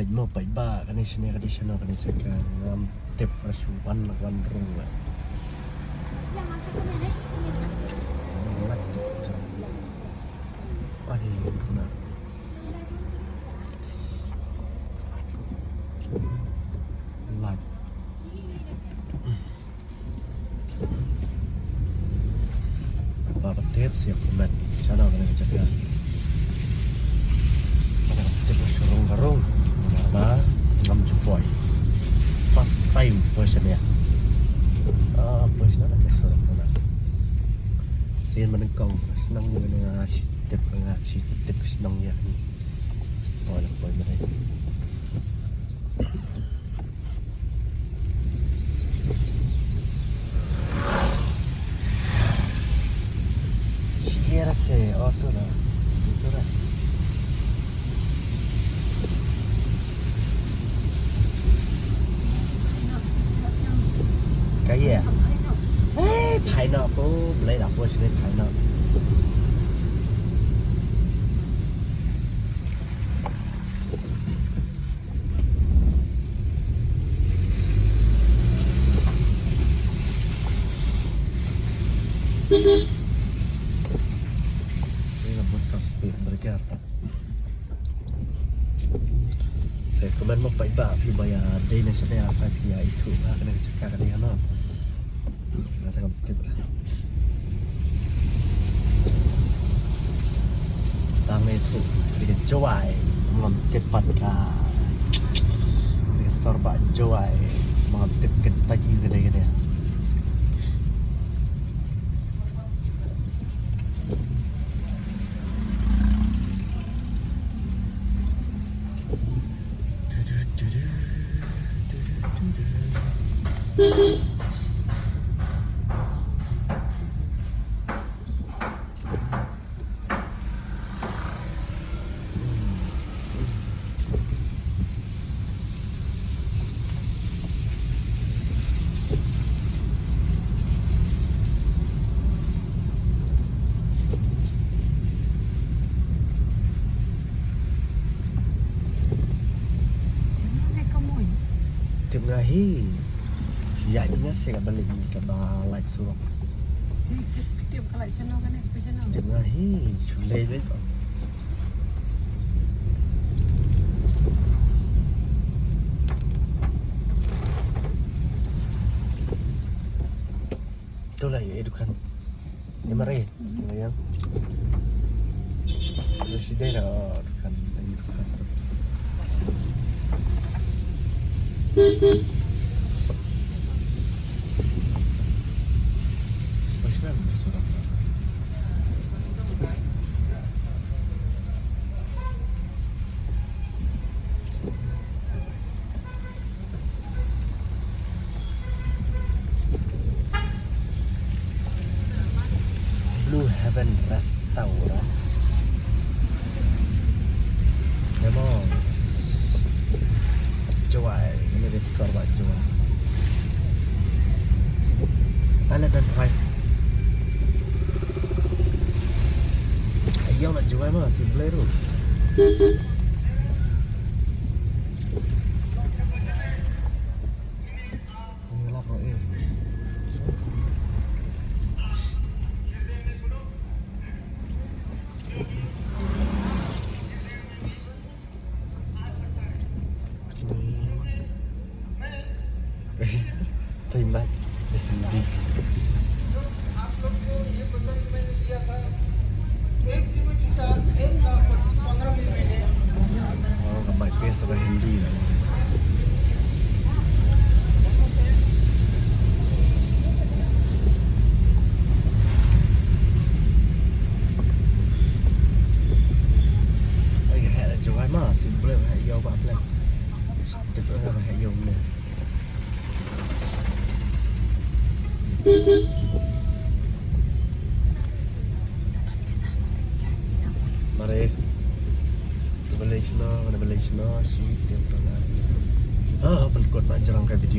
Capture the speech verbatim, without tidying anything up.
Peit mo, peit ba kane shane ka dei shano kane jaka, ngam tip, ra shu wan la wan rung la. Ani kena. Light. Ba ka tip sha comment shano kane ka jaka. Ba ka tip sha rung ka rung. Ba ngam ju poi. First time poi shane. Ah, poi shane la ka surok na. Sien mynnyngkong shnong ïa nga, shi tip nga, shi tip shnong ïa. Poi la poi mynne. Siquiera se, oh, tu na. Tu na. Ka ïa. Eh, pineapple, Blei, la poi shane pineapple. Ina bun sa speed bergear. Sa comment mo peit ba phi ba ïa dei ne sha dei, apa phi ïa ithuh ba kane ka jaka ka dei ano. Nga tang ngam tip. Tang ne tu, dei ka Jowai, ngam tip pat ka. Dei ka Sorbah Jowai, ngam tip ka taji ka dei ka dei. Tip nga hi. Ïa nga se ka balik ni ka ba light surok. Tip, tip, tip ka light shano kane, ka shano. Tip nga hi, shu lei lei. Tu la ïa dukan. Ïa mare. Ïa. Resident, oh, dukan, dukan. Pas na, surok. Blue Heaven Restaurant. Demo. Jowai. Ini dia Sorbah Jowai. Tale dan try. Ayo nak Jowai mah, si Blue. Taimak. Hindi. Oh, ka bai pes ka Hindi na. Ai, ka heh da Jowai ma, si Blei heh ïew ba Blei. Te ka heh ïew ne. Mare. Malaysia na, mana Malaysia na, si tiap na. Ah, ban kot na jarang ka video.